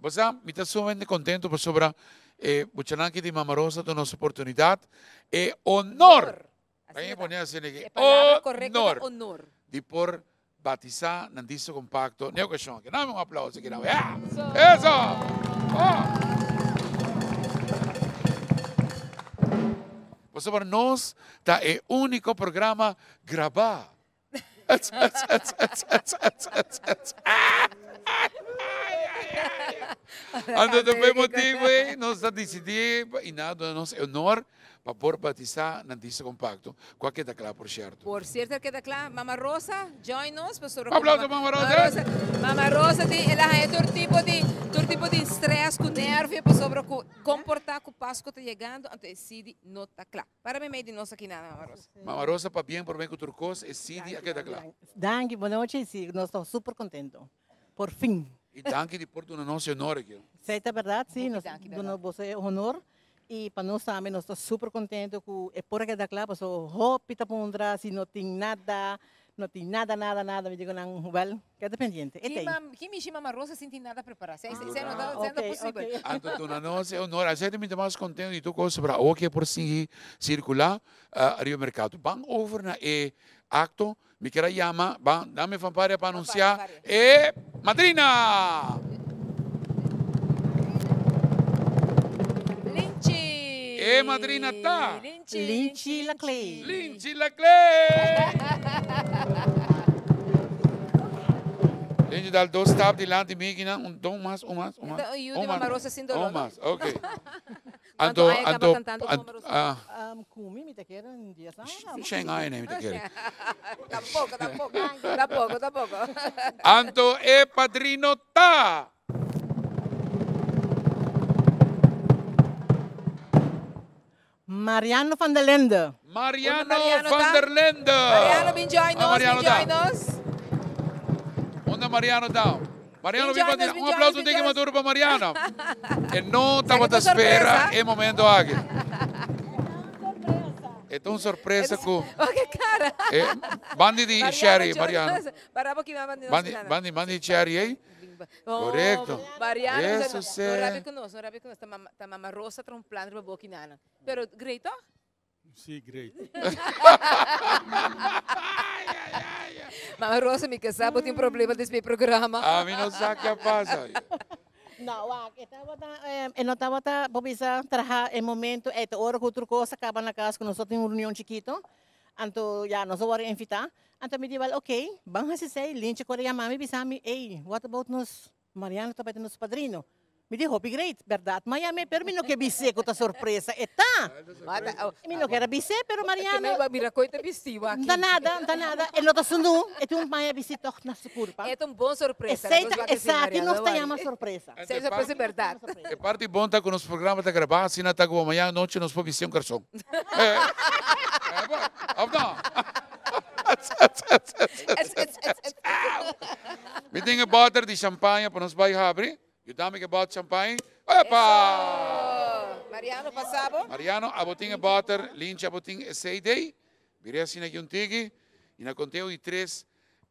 Bo sa, mi ta sumamente contento pasobra e muchanan aki di Mama Rosa duna nos oportunidad e honor, Asina Ahí pone ta. asina aki, E palabra correcto ta honor honor. di por batisa nan disco compacto n'e ocasion aki. Dame un aplauso aki nan. Yeah! So. Eso! Oh! Pasobra nos ta e unico programa grabá. Anto ta p'e motibu ei nos ta disidí i nan a duna nos e honor pa por batisá nan disco compacto, ku a keda kla por sierto. Por sierto a keda kla. Mama Rosa, join nos pasobra Un aplauso pa Mama Rosa. Mama Rosa tin el a haña tur tipo di tur tipo di stress ku nervio pasobra ku komportá ku Pasku ta yegando anto e sidi no ta kla. Para meimei di nos aki nada, Mama Rosa. Mama Rosa, pabien prome ku tur kos, e sidi a keda kla. Danki, bo nochi. Si, nos ta super contento. Por fin. I danki di por duna nos e honor aki. Esei ta berdad, si, Hopi nos danki, duna berdad. boso e honor. I pa nos tambe nos ta super contento ku e por a keda kla, pasobra hopi ta puntra si no tin nada, no tin nada, nada, nada. Mi digo nan, wel, keda pendiente. E Ki ta ei. mam, ki mishi Mama Rosa sin tin nada prepara? Esei, esei no ta, Ah, esei no ta ok, posibel. ok. Anto duna nos e honor. Asina ta mi ta mas contento di tur cos, pasobra awo ke por sigui circula ariba mercado. Ban over na e acto. Mi kier a yama, ban, dame fanfaria pa anuncia e madrina! Linchi! E madrina ta. Linchi, Linchi Laclay. Linchi Laclay! Linchi dal dos stap dilanti mi kinan, un, don mas, un mas, un mas. Un yu di Mama Rosa sin dolor, Un no? mas, ok. Anto Anto, aña kaba anto, kantando ku Mama Rosa? ah. Ku mi, mi ta kere un dies aña kaba. Shen aña mi ta kere. Tampoko, tampoko, tampoko, tampoko. Anto e padrino ta. Mariano van der Linde. Mariano Mariano van ta? der Linde. Mariano bin join Ah, nos, Mariano bin join ta. nos. Unda Mariano ta? Mariano Bin bin join pa nos, bin Un join aplauso nos, bin tiki join nos. maduro pa Mariano. E no Sa tabata ki ta spera sorpresa. e momento aki. E ta un sorpresa ku Oh, ke cara. e bandi di Mariano, Sherry, join Mariano. nos. Para bo kima bandi nos Bandi, kinana. bandi, bandi Sherry ei. Oh, Correcto. Mariano, Eso no se. rabia ku nos, no rabia ku nos. Ta mama, ta mama Rosa tra un plan riba bo kinana. Pero great toch? Sí, great. Mama Rosa, mi ke sa bo tin problema despues e programa. Ami no sa ke a pasa. No, wak, e tabata, e no tabata, bo bisa, traha e momento ei, ta ora ku otro kos a kaba na kas ku nos a tin un reunion chikito, anto ya nos a wòrdu invitá, anto mi di wèl okey, ban hasi esei, Lintje kore yama mi bisa mi, ey, what about nos Mariano ta bai ta nos padrino. Mi di hopi great, berdad ma yam'é pero mi no ke bis'é ku ta sorpresa e ta. Mi no ker a bis'é pero Mariano. Mira koe ta bisti wak. Nta nada, nta nada, e no ta sunú, e tin un paña bisti tòg na su kurpa. E ta un bon sorpresa. Esei ta, esaki nos ta yama sorpresa. Esei ta sorpresa berdad. E parti bon ta ku nos programa ta grabá asina ta ku mañana nochi nos por bisti un karson. Òf no? Mi tin e bòter di shampaña pa nos bai habri. Yuda mi ku e bòter shampaña. Epa! Mariano, pasa bo. Mariano, abo tin e bòter. Linchi, abo tin e CD. Bira asina aki un tiki. I na konteo di tres,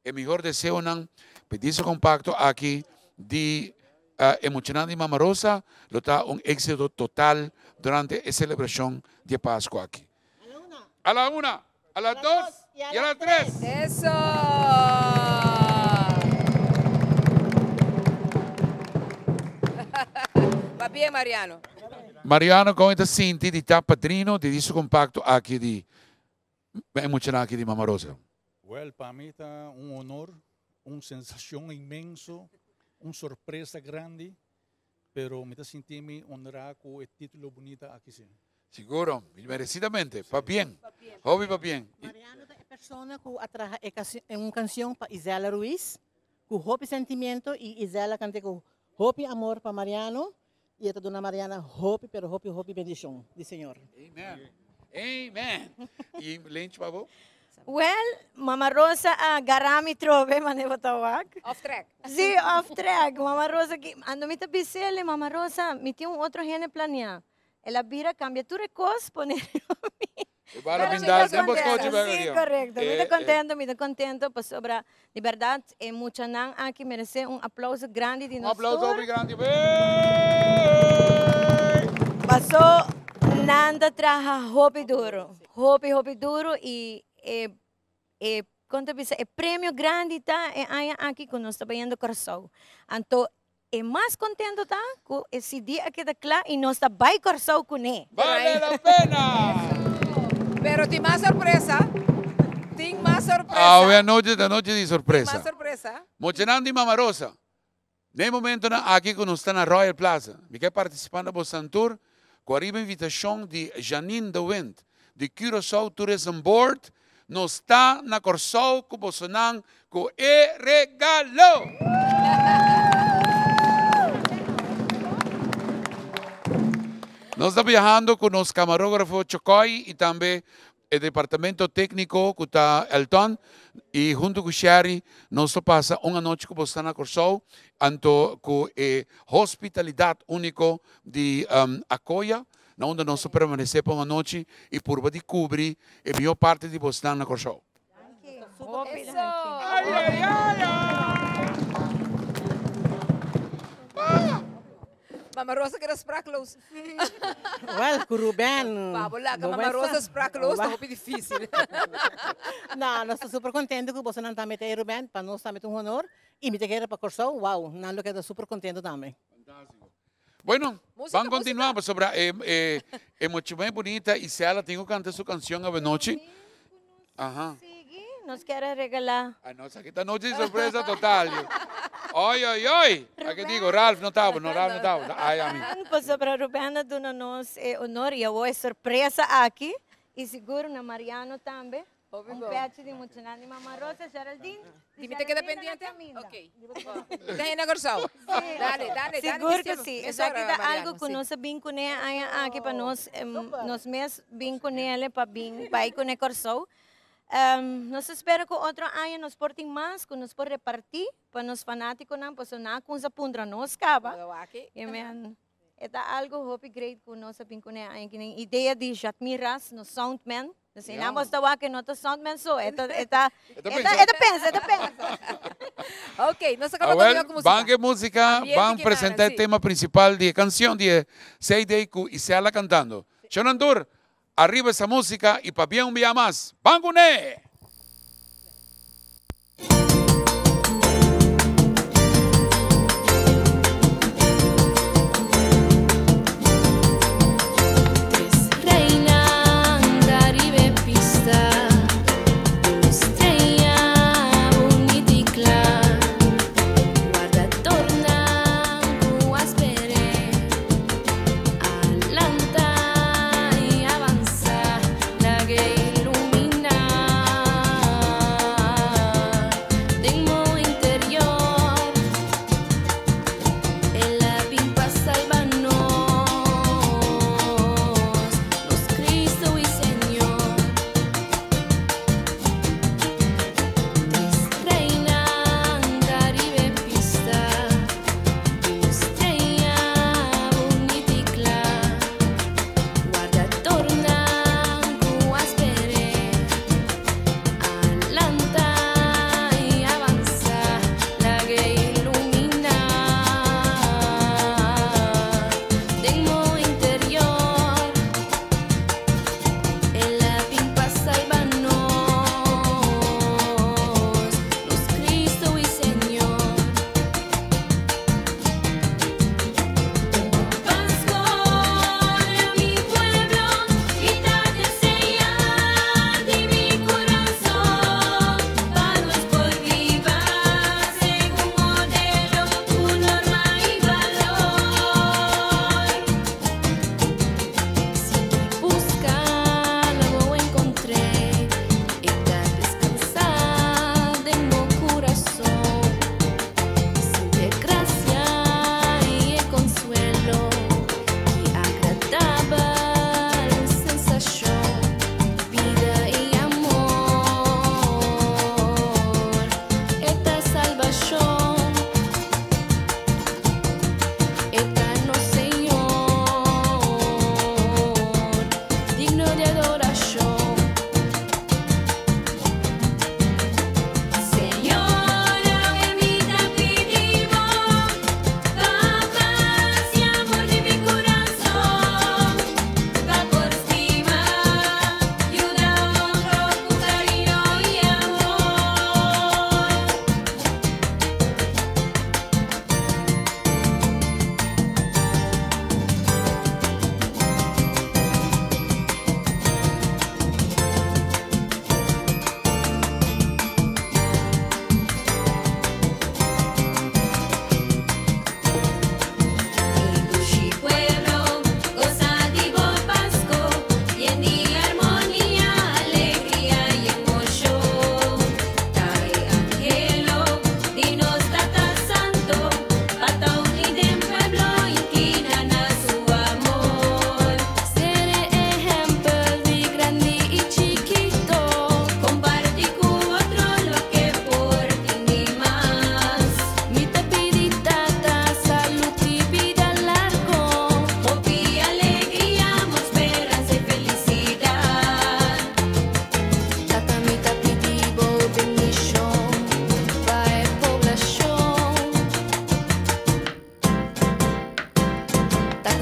e mihor deseonan pa e disco kompakto aki di e muchanan di Mama Rosa lo ta un éksito total durante e selebrashon di e Pasku aki. A la una. A la dos y a la tres. Eso! Va bien, Mariano. Mariano, con e ta sinti di ta padrino di disco compacto aki di e muchanan aki di Mama Rosa? Well, pa mi ta un honor, un sensacion inmenso, un sorpresa grandi. Pero mi ta sinti mi honra cu e titulo bunita aki si. Siguro, y merecidamente. Pabien. Hopi pabien. Mariano ta e persona cu a traha e un cancion pa Isela Ruiz cu hopi sentimiento y Isela cant'e cu hopi amor pa Mariano y e ta duna Mariana hopi pero hopi hopi bendicion di Señor. Amen. Amen. Y Lentje pa bo? Well, Mama Rosa a gara mi trobe, mane bo ta wak. Off track. Sí, off track. Mama Rosa ki, ando mi ta bis'el, Mama Rosa, mi tin un otro hende planea. El a bira cambia tur e cos pone riba mi. E bala Pero bin dal mi den ta bo skochi contento. bek Sí, aki. correcto. Mi ta contento, mi ta contento pasobra di berdad e muchanan aki merece un aplauso grandi di Un nos aplauso tur. hopi grandi. Paso nan ta traha hopi duro. Hopi, hopi duro y e, e, con ta bisa, e premio grandi ta e aña aki cu nos ta bayendo Corsou. Anto e mas contento ta cu e CD a keda cla y nos ta bay Corsou cune. Vale la pena! Pero tin mas sorpresa. Tin mas sorpresa. Awe anochi ta nochi di Tin sorpresa. mas sorpresa. Muchanan di Mama Rosa, na e momentonan aki ku nos ta na Royal Plaza, mi ke partisipá na bosan tur ku ariba invitashon di Janine de Wind di Curaçao Tourism Board, nos ta na Kòrsou ku bosonan ku e regalo! Nos ta biahando ku nos kamarógrafo Chokoy i tambe e departamento tékniko ku ta Elton i huntu ku Sherry nos ta pasa un anochi ku bo sta na Kòrsou anto ku e hospitalidat úniko di Akoya na unda nos ta permanesé pa un anochi i purba di kubri e mihó parti di bosnan na Kòrsou. Hopi Eso. danki. Ay, ay, ay, ay. Mama Rosa keda sprakeloos. Wel, ku Ruben. Pa bo laga bo Mama bai Rosa sa. sprakeloos ta Ba. hopi difícil. No, nos ta super contento ku bosonan tambe ta ei, Ruben. Pa nos tambe ta un honor. I mi ta kere pa Kòrsou, wow, nan lo keda super contento tambe. Fantástico. Bueno, Música, van continuar pasobra e e e mucha mai bunita Isela tin ku kanta su kanshon awenochi. Aha. Sigui, nos kier a regalá. Ay no, esaki ta nochi di sorpresa total. Oy, oy, oy! A ke digo, Ralph no tabo, no, Ralph no tabo. Ay, ami. Pasobra Ruben a duna nos e honor y awor e sorpresa aki. Y sigur na Mariano tambe. Hopi Un bon. pechi di muchanan di Mama Rosa, Geraldine. Di mi te keda Geraldine na pendiente? caminda. Ok. Ta hende Kòrsou. Dale, dale, dale. Sigur que sí. Mesora, Esaki ta Mariano, algo ku sí. nos a bin kuné aña aki pa nos, nos mes bin kuné pa bin bai kuné Kòrsou. Nos ta spera ku otro aña nos por tin mas ku nos por repartí pa nos fanátikonan pasobra nan a kumsa puntra nos kaba. I men, e ta algo hopi great ku nos a bin kuné aña aki. Idea di Jatmir Ras, nos soundman. Nos nan bos ta wak e no ta soundman so, e ta, e ta, e ta, e ta pensa, e ta pensa. Ok, nos a kaba continua ku musika. Ban ku e musika, ban presenta e tema prinsipal di e kanshon di e CD ku Isela kantando. Shonan tur, Arriba esa musica y pabia un bia mas. Ban cune! Tres reinan ariba e pista, Un estrella bunita y cla, Warda tornan cu a sper'é. A lanta i avansa, lag'é ilumina. Den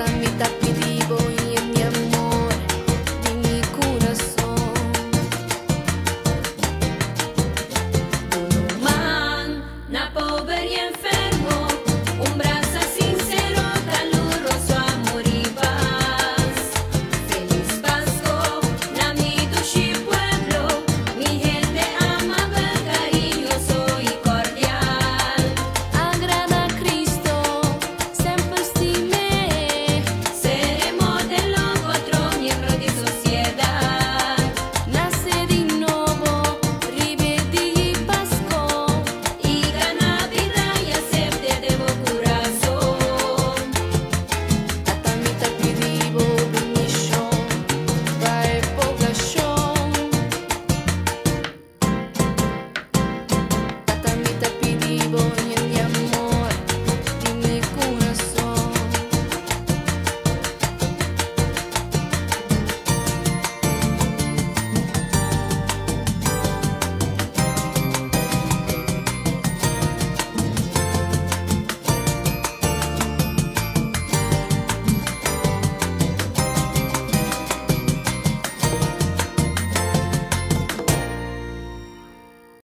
Tata mi ta.